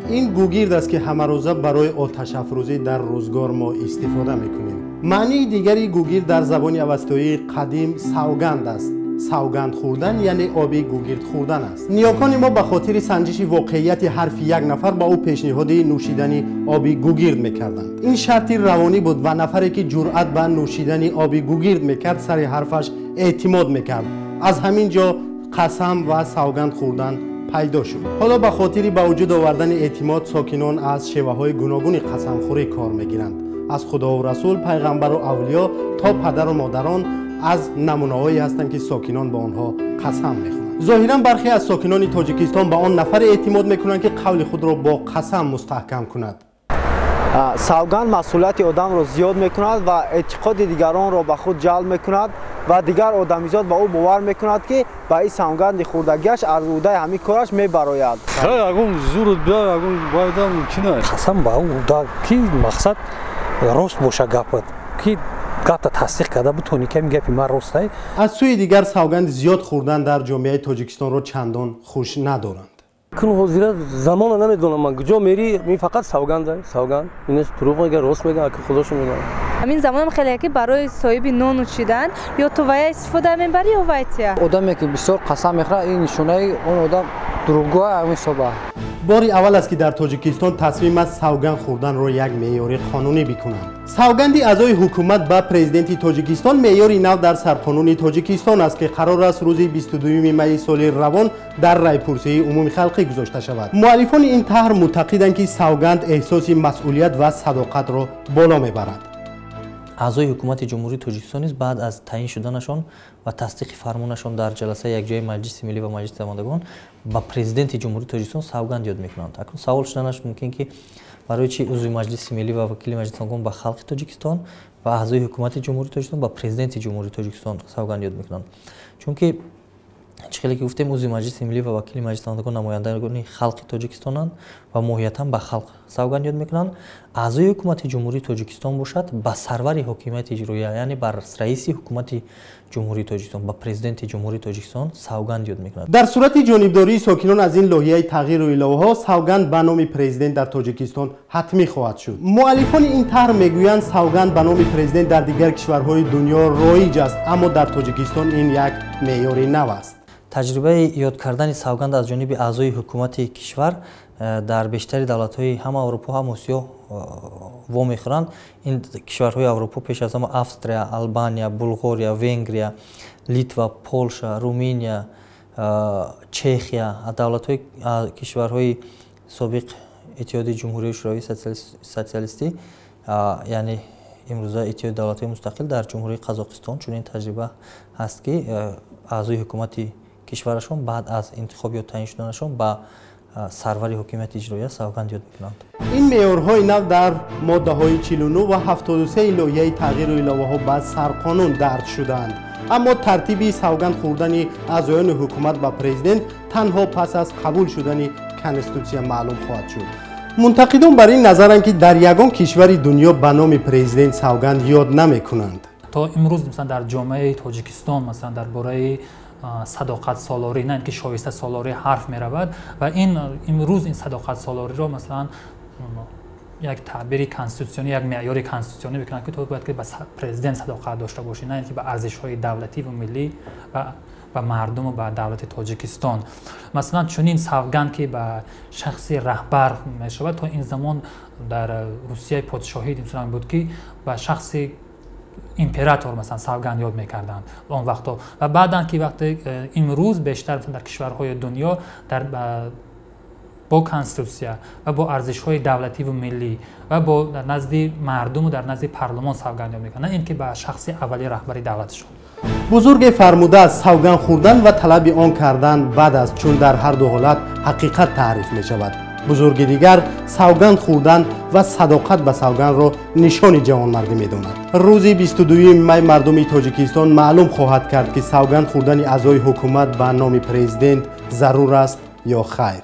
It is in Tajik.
Ин гугирд аст, ки ҳамарӯза барои оташафрӯзӣ дар рӯзгор мо истифода мекунем. Маънии дигари гугирд дар забони авастоии қадим савганд аст. Савганд хӯрдан яъне оби гугирд хӯрдан аст. Ниёкони мо ба хотири санҷиши воқеияти ҳарфи як нафар ба ӯ пешниҳоди нӯшидани оби гугирд мекарданд. Ин шарти равонӣ буд ва нафаре, ки ҷуръат ба нӯшидани оби гугирд мекард, сари ҳарфаш эътимод мекард. Аз ҳамин ҷо қасам ва савганд хӯрдан пайдо шуд. Ҳоло ба хотири ба вуҷуд овардани эътимод сокинон аз шеваҳои гуногуни қасамхӯрӣ кор мегиранд. Аз худову расул, пайғамбару авлиё то падару модарон аз намунаҳое ҳастанд, ки сокинон ба онҳо қасам мехӯранд. Зоҳиран, бархе аз сокинони Тоҷикистон ба он нафаре эътимод мекунанд, ки қавли худро бо қасам мустаҳкам кунад. Савганд масъулияти одамро зиёд мекунад ва эътиқоди дигаронро ба худ ҷалб мекунад ва дигар одамизод ба ӯ бовар мекунад, ки ба ин савганди хӯрдагиаш аз ӯҳдаи ҳамин кораш мебарояд. Ягон зурут биё, ягон байда мумкин аст. Қасам ба ӯ, ки мақсад рост боша гапат, ки гапта тасдиқ карда бутонӣ, ки ҳамин гапи ман ростай. Аз сӯи дигар, савганди зиёд хӯрдан дар ҷомеаи Тоҷикистонро чандон хуш надоранд. Кун ҳозира замона намедонам, ман куҷо мери, мин фақат савганд, савганд. Инаш дурӯғ мега, рост мега, аки худошо медонам. Ҳамин замонам хеле ки барои соҳиби нон нӯшидан ё ту вая истифода мебарӣ, ё вайтия. Одаме, ки бисёр қасам мехӯрад, ин нишонаи он одам дурӯғгӯ ҳамин ҳисоба. Бори аввал аст, ки дар Тоҷикистон тасмим аст савганд хӯрданро як меъёри қонунӣ бикунанд. Савганди аъзои ҳукумат ба президенти Тоҷикистон меъёри нав дар сарқонуни Тоҷикистон аст, ки қарор аст рӯзи 22 майи соли равон дар райпурсии умумихалқӣ гузошта шавад. Муаллифони ин таҳр мӯътақиданд, ки савганд эҳсоси масъулият ва садоқатро боло мебарад. Аъзои ҳукумати Ҷумҳурии Тоҷикистон низ баъд аз таъин шуданашон ва тасдиқи фармонашон дар ҷаласаи якҷояи Маҷлиси миллӣ ва Маҷлиси намояндагон ба президенти Ҷумҳурии Тоҷикистон савганд ёд мекунанд. Акнун савол шуданаш мумкин, ки барои чӣ узви Маҷлиси миллӣ ва вакили Маҷлиси намояндагон ба халқи Тоҷикистон ва аъзои ҳукумати Ҷумҳурии Тоҷикистон ба президенти Ҷумҳурии Тоҷикистон савганд ёд мекунанд? Чунки чӣ хеле ки гуфтем, узви Маҷлиси миллӣ ва вакили Маҷлиси намояндагон намояндагони халқи Тоҷикистонанд ва моҳиятан ба халқ савганд ёд мекунанд. Аъзои ҳукумати Ҷумҳурии Тоҷикистон бошад, ба сарвари ҳокимияти иҷроия, яъне ба раиси ҳукумати Ҷумҳурии Тоҷикистон, ба президенти Ҷумҳурии Тоҷикистон савганд ёд мекунад. Дар сурати ҷонибдории сокинон аз ин лоиҳаи тағйиру иловаҳо, савганд ба номи президент дар Тоҷикистон ҳатмӣ хоҳад шуд. Муаллифони ин таҳр мегӯянд, савганд ба номи президент дар дигар кишварҳои дунё роиҷ аст, аммо дар Тоҷикистон ин як меъёри нав аст. Таҷрибаи ёд кардани савганд аз ҷониби аъзои ҳукумати кишвар дар бештари давлатҳои ҳам Аврупо, ҳам Осиё вомехӯранд. Ин кишварҳои Аврупо пеш аз ҳама Австрия, Албания, Булғория, Венгрия, Литва, Полша, Руминия, Чехия, давлатҳои кишварҳои собиқ Иттиҳоди Ҷумҳурии Шӯравии Социалистӣ, яъне имрӯза Иттиҳоди Давлатҳои Мустақил, дар Ҷумҳурии Қазоқистон чунин таҷриба ҳаст, ки аъзои ҳукумати кишварашон баъд аз интихоб ё таъин шуданашон ба сарвари ҳокимияти иҷроия савганд ёд мекунанд. Ин меъёрҳои нав дар моддаҳои 49 ва 73 лоиҳаи тағйиру иловаҳо ба сарқонун дарҷ шудаанд, аммо тартиби савганд хӯрдани аъзоёни ҳукумат ба президент танҳо пас аз қабул шудани конститутсия маълум хоҳад шуд. Мунтақидон бар ин назаранд, ки дар ягон кишвари дунё ба номи президент савганд ёд намекунанд. То имрӯз, масалан, дар ҷомеаи Тоҷикистон, масалан, дар бораи садоқатсолорӣ, на ин ки шоистасолорӣ ҳарф меравад ва ин имрӯз ин садоқатсолориро, масалан, як таъбири конститутсионӣ, як меъёри конститутсионӣ мекунанд, ки ту бояд ки ба президент садоқат дошта бошӣ, на ин ки ба арзишҳои давлатӣ ва миллӣ ва ба мардуму ба давлати Тоҷикистон. Масалан, чунин савганд, ки ба шахси раҳбар мешавад, то ин замон дар Русияи подшоҳӣ масалан буд, ки ба шахси император, масалан, савганд ёд мекарданд он вақто. Ва баъдан ки вақте имрӯз бештар дар кишварҳои дунё дар бо конститутсия ва бо арзишҳои давлативу миллӣ ва бо дар назди мардуму дар назди парлумон савганд ёд мекунанд, на ин ки ба шахси аввали раҳбари давлаташон. Бузурге фармудааст: савганд хӯрдан ва талаби он кардан бад аст, чун дар ҳар ду ҳолат ҳақиқат таъриф мешавад. Бузурги дигар савганд хӯрдан ва садоқат ба савгандро нишони ҷавонмардӣ медонад. Рӯзи 22 май мардуми Тоҷикистон маълум хоҳад кард, ки савганд хӯрдани аъзои ҳукумат ба номи президент зарур аст ё хайр.